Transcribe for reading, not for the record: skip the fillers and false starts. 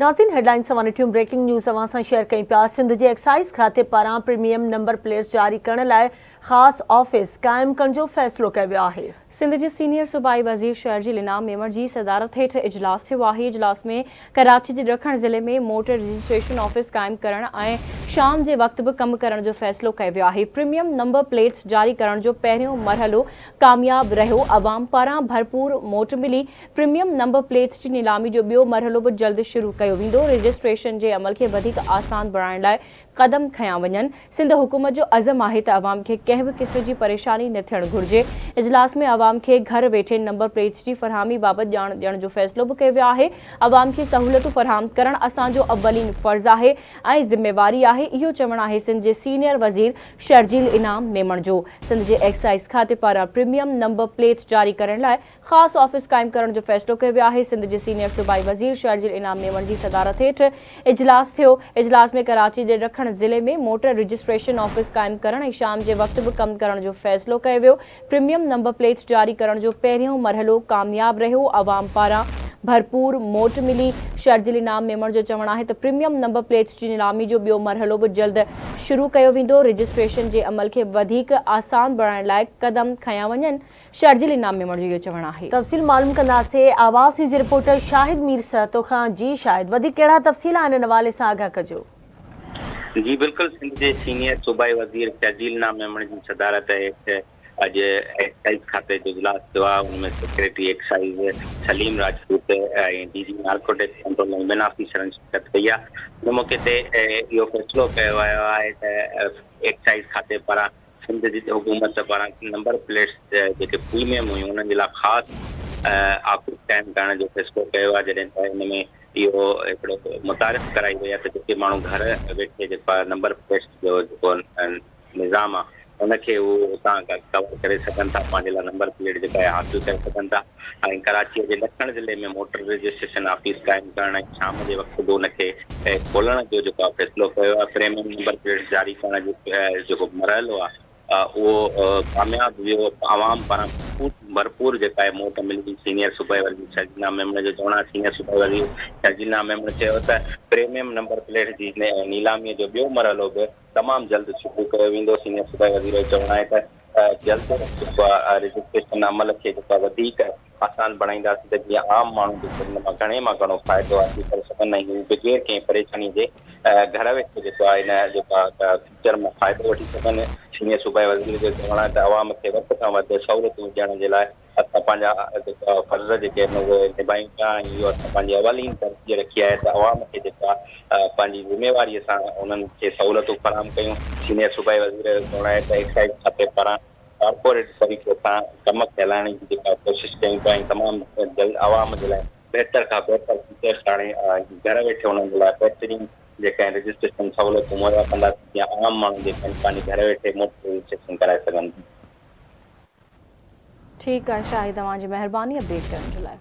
ناظرين هيڊلائنز اوهان ڏٺيون بريڪنگ نيوز اوهان سان شيئر ڪيون پيا سنڌ جي ايڪسائيز کاتي پاران پريميم نمبر پليٽس جاري ڪرڻ لاء خاص آفيس قائم ڪرڻ جو فيصلو ڪيو ويو آهي. سنڌ جي سينيئر صوبائي وزير شرجيل انعام ميمڻ جي صدارت هيٺ اجلاس ٿيو آهي، اجلاس ۾ ڪراچي جي ڏکڻ ضلعي ۾ موٽر رجسٽريشن آفيس قائم ڪرڻ ۽ شام جي وقت به ڪم ڪرڻ جو فيصلو ڪيو ويو آهي، پريميم نمبر پليٽس جاري ڪرڻ جو پهريون مرحلو ڪامياب رهيو، عوام پاران ڀرپور موٽ ملي، پريميم نمبر پليٽس جي نيلامي جو ٻيو مرحلو به جلد شروع ڪيو ويندو، رجسٽريشن جي عمل کي وڌيڪ آسان بڻائڻ لاء قدم کنيا وڃن، سنڌ حڪومت جو عزم آهي ته عوام کي ڪنهن به قسم جي پريشاني نه ٿيڻ گهرجي، اجلاس ۾ عوام کي گهر ويٺي نمبر پليٽس جي فراهمي بابت ڄاڻ ڏيڻ جو فيصلو به ڪيو ويو آهي، عوام کي سهولتون فراهم ڪرڻ اسان جو اولين فرض آهي ۽ ذميواري آهي، اهو چوڻ آهي سنڌ جي سينيئر وزير شرجيل انعام ميمڻ جو، سنڌ جي ايڪسائيز کاتي پاران پريميم نمبر پليٽس جاري ڪرڻ لاء خاص آفيس قائم ڪرڻ جو فيصلو ڪيو ويو آهي، سنڌ جي سينيئر صوبائي وزير شرجيل انعام ميمڻ جي صدارت هيٺ اجلاس ٿيو، اجلاس ۾ ڪراچي جي ڏکڻ ضلعي ۾ موٽر رجسٽريشن آفيس قائم ڪرڻ ۽ شام جي وقت به ڪم ڪرڻ جو فيصلو ڪيو ويو، پريميم نمبر پليٽس جاري ڪرڻ جو پهريون مرحلو ڪامياب رهيو، عوام پاران ڀرپور موٽ ملي، شرجيل انعام ميمڻ جو چوڻ آهي ته پريميم نمبر پليٽس جي نيلامي جو ٻيو مرحلو به جلد شروع ڪيو ويندو، رجسٽريشن جي عمل کي وڌيڪ آسان بڻائڻ لاء قدم کنيا وڃن، شرجيل انعام ميمڻ جو اهو چوڻ آهي. تفصيل معلوم ڪنداسين آواز نيوز جي رپورٽر شاهد مير سهتو کان جي شاهد وڌيڪ ڪهڙا تفصيل آهن ان حوالي سان آگاهه ڪجو. جي بلڪل سنڌ جي سينيئر صوبائي وزير شرجيل انعام ميمڻ جي صدارت هيٺ اڄ ايڪسائيز کاتي جو اجلاس ٿيو آهي ان ۾ secretary excise Saleem Rajput ۽ D G narcotics control ۽ ٻين آفيسرن شرڪت ڪئي آهي ان موقعي تي اهو فيصلو ڪيو ويو آهي ته ايڪسائيز کاتي پاران سنڌ جي حڪومت پاران نمبر پليٽس جيڪي پريميم هيون انهن جي لاء خاص آفيس قائم ڪرڻ جو فيصلو ڪيو آهي جڏهن ته ان ۾ اهو هڪڙو متعارف ڪرائي وئي آهي ته جيڪي ماڻهو گهر ويٺي جيڪو آهي نمبر پليٽس جو جيڪو نظام آهي ان کي هو اتان ڪور ڪري سگهن ٿا پنهنجي لاء نمبر پليٽ جيڪا آهي حاصل ڪري سگهن ٿا ۽ ڪراچي جي ڏکڻ ضلعي ۾ موٽر رجسٽريشن آفيس قائم ڪرڻ ۽ شام جي وقت به ان کي کولڻ جو جيڪو آهي فيصلو ڪيو آهي پريميم نمبر پليٽس جاري ڪرڻ جو جيڪو مرحلو آهي اهو ڪامياب ويو عوام پاران ڀرپور جيڪا آهي موٽ ملي سينيئر صوبائي وزير شرجيل نام ميمڻ جو چوڻ آهي سينيئر صوبائي وزير شرجيل نام ميمڻ چيو ته پريميم نمبر پليٽس جي نيلامي جو ٻيو مرحلو به تمام جلد شروع ڪيو ويندو سينيئر صوبائي وزير جو چوڻ آهي ته جلد جيڪو آهي رجسٽريشن عمل کي جيڪو آهي وڌيڪ آسان بڻائينداسين ته جيئن عام ماڻهو جيڪو ان مان گهڻي مان گهڻو فائدو حاصل ڪري سگهن ۽ هو بغير ڪنهن پريشاني جي گهر ويٺي جيڪو آهي ان جيڪو آهي فيچر مان فائدو وٺي سگهن. سينيئر صوبائي وزير جو چوڻ آهي ته عوام کي وڌ کان وڌ سهولتون ڏيڻ جي لاء اسان پنهنجا جيڪا فرض جيڪي آهن اهي نڀايون پيا ۽ اهو اسان پنهنجي اولين ترجيح رکي آهي ته عوام کي جيڪا پنهنجي ذميواري سان انهن کي سهولتون فراهم ڪيون. سينيئر صوبائي وزير جو چوڻ آهي ته ايڪسائيز کاتي پاران ڪارپوريٽ طريقي سان ڪم کي هلائڻ جي جيڪا ڪوشش ڪيون پيا ۽ تمام جلد عوام جي لاء بهتر کان بهتر فيچرس آڻي گهر ويٺي انهن جي لاء بهترين جيڪا آهن رجسٽريشن سهولتون مهيا ڪنداسين جيئن عام ماڻهو جيڪي آهن پنهنجي گهر ويٺي موٽر رجسٽريشن ڪرائي سگهن. ٺيڪ آهي شاهد اوهان جي مهرباني اپڊيٽ ڪرڻ جي لاء.